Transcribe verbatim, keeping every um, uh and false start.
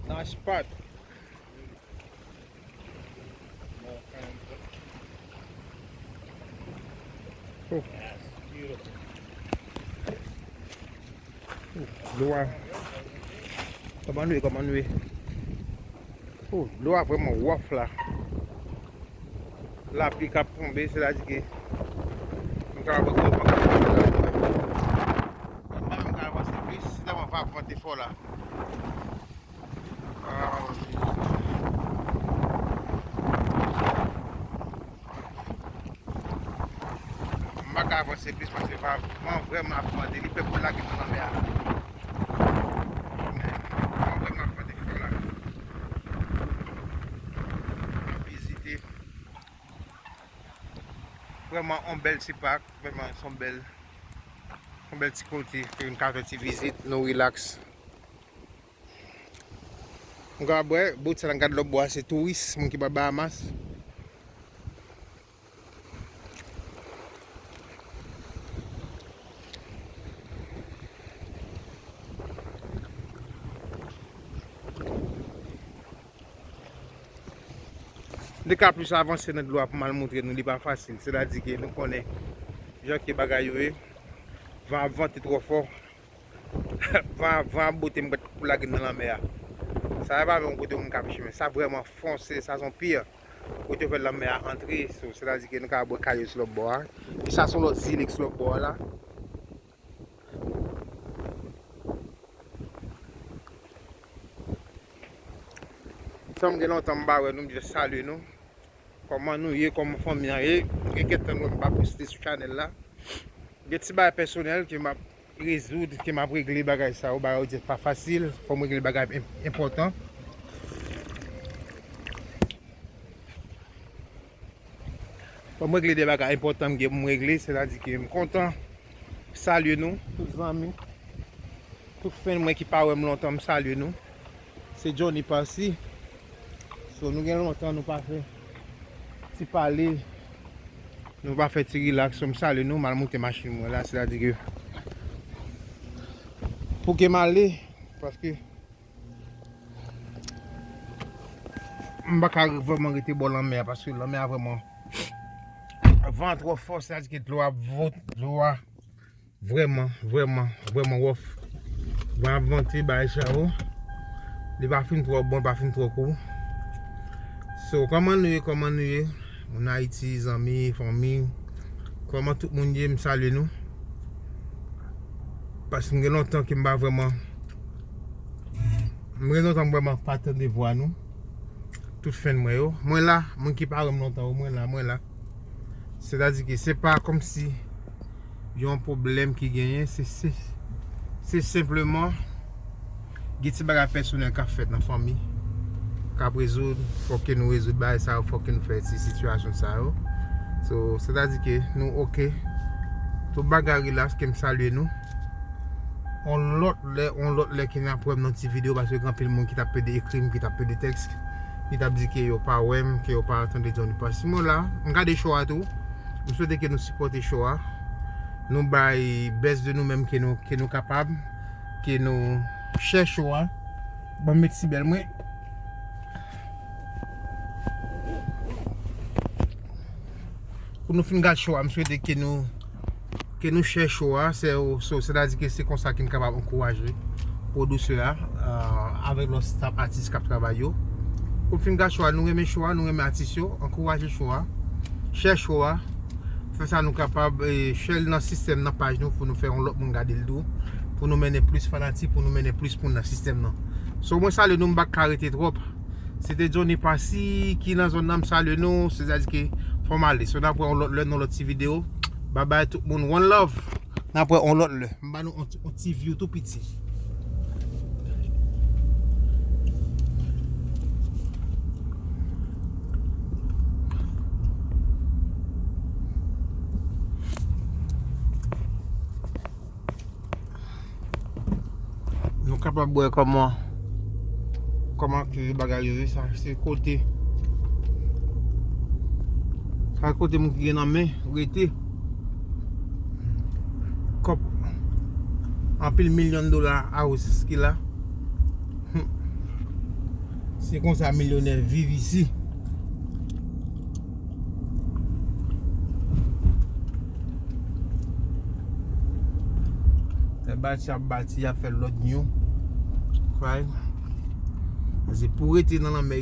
Nice spot. Oh. Oh, dlo a. Kòman nou ye, kòman nou ye? Oh, dlo a vrèman wòf la. Lapli k ap tonbe, sètadi ke m ka wè bò kote van k ap pase la. M pa menm ka avanse plis, si tèlman van ap vante fò la. Ah. M pa ka avanse plis paske van, van vrèman ap vante, li pè pou lage m nan lanmè a. Van vrèman ap vante fò la. M ap vizite. Vrèman, yon bèl ti pak, vrèman, se yon bèl, yon bèl ti kote ke nou ka fè ti vizit, nou rilaks. Nou ka wè, bout sa n ap gade lòt bò a, se touris, moun ki pa Bahamas. Li ka plis avanse nan dlo a pou m al montre nou, li pa fasil. Sètadi ke nou konnen jan ke bagay yo ye. Van ap vante twò fò. Van, van ap bote m pou lage m nan lanmè a. Sa a pa yon kote moun ka pèche, men sa vrèman fonse, sa se yon pye. Kote yo fè lanmè a antre, so, sètadi ke nou ka wè kayo sou lòt bò a. E sa se yon lòt zile ki sou lòt bò a la. Sa m gen lontan m pa wè nou, m just salye nou. Kòman nou ye, kòman fanmi an ye? Gen kèk tan nou wè m pa poste sou chanèl la. Gen ti bagay pèsonèl ke m ap rezoud, ke m ap regle bagay sa yo, bagay yo just pa fasil, fò m regle bagay enp-, enpòtan. Fò m regle de bagay enpòtan m gen pou m regle, sètadi ke m kontan salye nou, tout zanmi, tout fèn mwen ki pa wè m lontan, m salye nou. Se Johnny Passy. So, nou gen lontan nou pa fè ti pale, nou pa fè ti rilaks, so m salye nou, m al moute machin mwen la, sètadi ke pou ke m ale, paske m pa ka vrèman rete bò lanmè a, paske lanmè a vrèman van twò fò, sètadi ke dlo a ap vot, dlo a vrèman, vrèman, vrèman wòf. Van ap vante, bagay sa yo. Li pa fin twò bon, li pa fin twò kou. So, kòman nou ye, kòman nou ye? Moun Ayiti, zanmi, fanmi. Kòman tout moun ye? M salye nou. Paske m gen lontan ke m pa vrèman, m gen lontan m vrèman pa tande vwa nou. Tout fèn mwen yo. Mwen la, moun ki pa wè m lontan yo, mwen la, mwen la. Sètadi ke se pa kòmsi yon pwoblèm ki genyen, se, se, se senpleman gen ti bagay pèsonèl k ap fèt nan fanmi, k ap rezoud, fòk ke nou rezoud bagay sa yo, fòk ke nou fè ti sitiyasyon sa yo. So, sètadi ke nou oke. Tout bagay rilaks, ke m salye nou. On lòt lè, on lòt lè ke n ap wè m nan ti videyo, paske gen anpil moun ki t ap pede ekri m, ki t ap pede tèks, ki t ap di ke yo pa wè m, ke yo pa tande Johnny Passy. Mwen la, m gade show a tou. M swete ke nou sipòte show a. Nou bay best de nou menm ke nou, ke nou kapab, ke nou share show a. Ban m met ti bèl mwen. Pou nou fin gad show a, m swete ke nou, ke nou share show a, se, so, sètadi ke se konsa ke n kapab ankouraje pwodiktè a, euh, avèk lòt staff atis k ap travay yo. Pou n fin gad show a, nou renmen show a, nou renmen atis yo, ankouraje show a, share show a, fè sa nou kapab, e, share l nan sistèm, nan paj nou, pou nou fè yon lòt moun gade l tou, pou nou mennen plis fanatik, pou nou mennen plis moun nan sistèm nan. So, mwen salye nou, m pa ka rete twòp. Se te Johnny Passy ki nan zòn nan, m salye nou, sètadi ke fò m ale. So, n ap wè yon lòt lè nan lòt ti videyo. Babay tout moun, one love. N ap wè yon lòt lè. M ba nou yon ti, yon ti view tou piti. Nou kapab wè kòman, kòman ke bagay yo ye, sa se kote, sa kote moun ki gen nan men rete. Kòb, anpil milyon dola a osi ki la. Hmm. Se konsa milyonè viv isi. Lè bati ap bati, y ap fè lòt nyon. Right? Se pou rete nan lanmè